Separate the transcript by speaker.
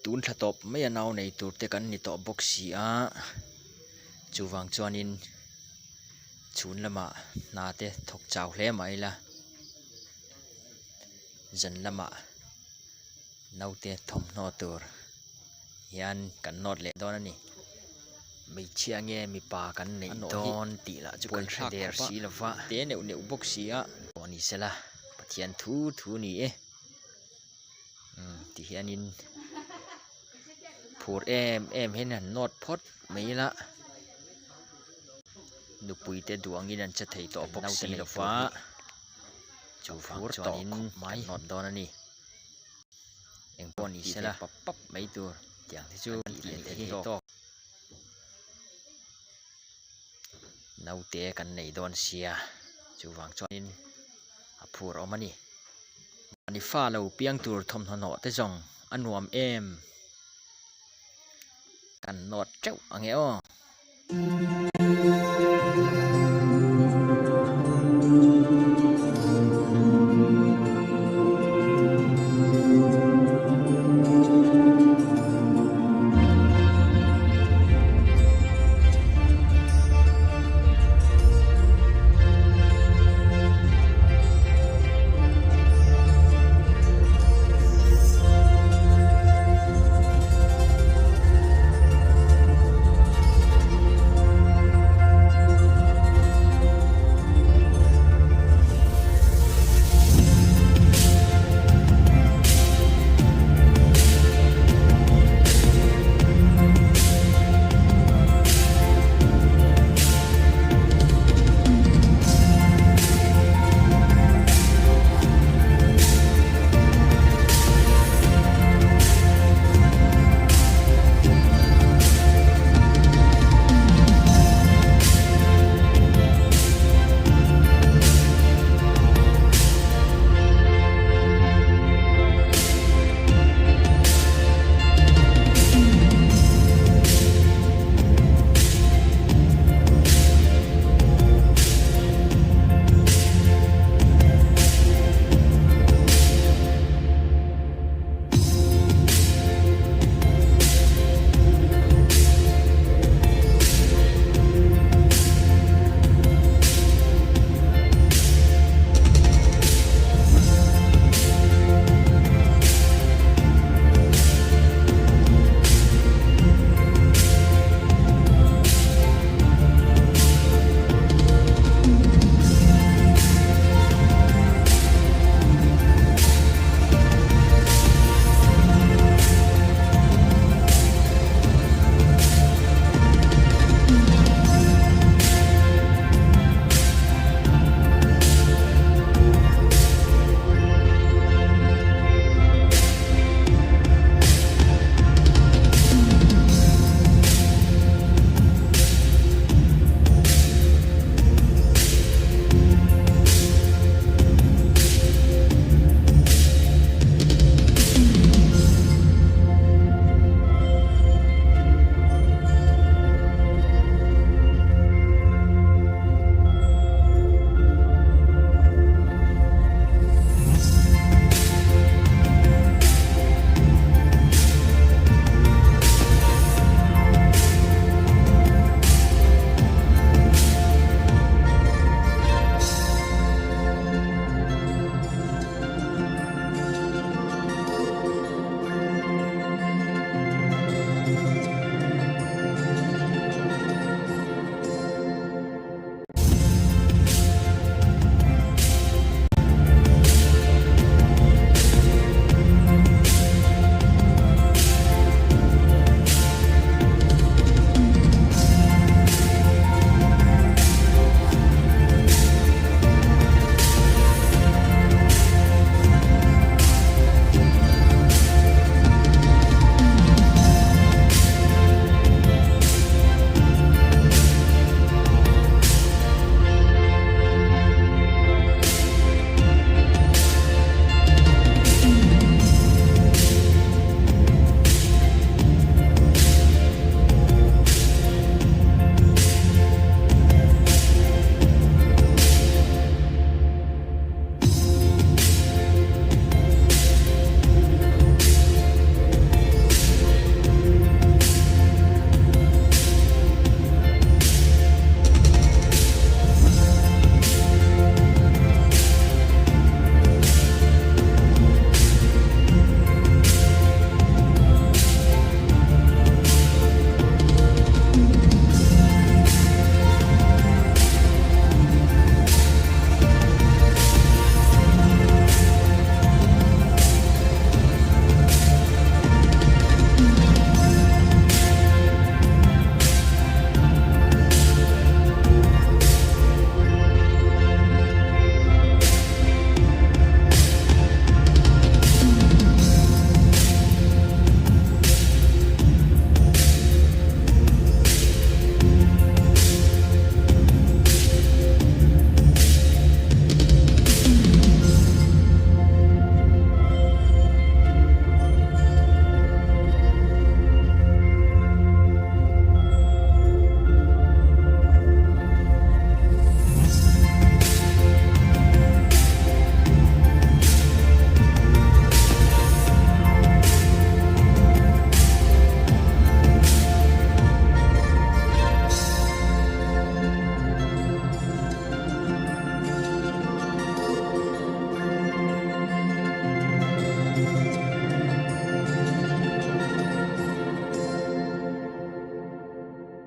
Speaker 1: Tun thla tawp mai a nau nei tur te kan ni tawh bawk si a, chuvang chuanin chhun lamah hna te thawk chau hle mah ila zan lamah naute thawmhnaw tur hian kan nawt leh dawn a ni. Hmeichhia nge mipa kan neih dawn tih lah chu kan hre der si lo va te neuh neuh bawk si a pawh ni sela Pathian thu thu ni e umm ti hianin phur em em hian han nawt phawt mai ila nupui te duangin an che thei tawh bawk si lo va chuvang chuanin kan nawt dawn a ni. Engpawh ni sela pap pap mai tur tiang te chu kan tih leh thei tawk. Naute kan nei dawn sia chuvang chuanin a phur awm a ni. Mahni fa lo piang tur thawmhnaw hnawh te zawng a nuam em? Kan nawt teuh ang e aw.